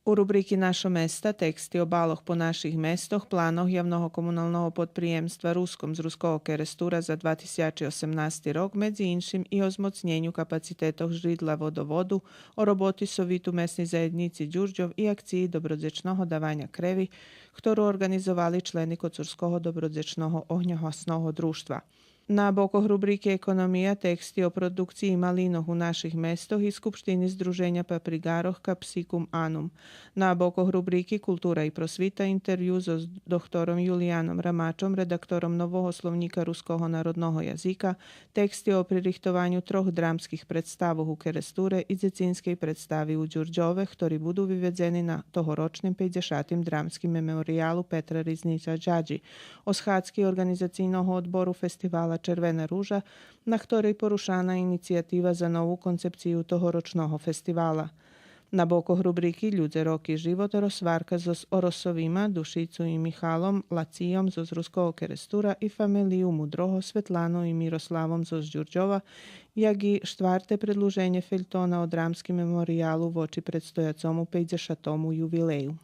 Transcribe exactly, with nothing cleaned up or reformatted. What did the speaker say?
У рубрики Нашо места тексти о балох по наших местох, планох Явного комуналного подприємства Руском з Руского Керестура за два тисячи осемнасти рок, медзи иншим и о змоцнєню капацитетох жридла водоводу, о роботи Совиту месней заєднїци Дюрдьов и акциї добродзечного даваня креви, хтору орґанизовали члени Коцурского добродзечного огньогасного дружтва. На бокох рубрики Економия тексти о продукциї малинох у наших местох и Скупштини Здруженя паприґарох Capsicum Annum. На бокох рубрики Култура и просвита интервю зоз доктором Юлияном Рамачом, редактором Нового словнїка руского народного язика, тексти о пририхтованю трох драмских представох у Керестуре и дзецинскей представи у Дюрдьове, хтори буду виведзени на тогорочним пейдзешатим драмским мемориялу Петра Ризнича Дядї, о схадзки Орґанизацийного одбору фестивала Червена ружа, на хторей порушана инициятива за нову концепцию тогорочного фестивала. На бокох рубрики Людзе, роки, живот розгварка зоз Оросовима, Душицу и Михалом Лацийом зоз Руского Керестура и фамелию Мудрого, Светлану и Мирославом зоз Дюрдьова, як и штварте предлуженє фельтона о драмским мемориялу вочи предстояцому пейдзешатому ювилею.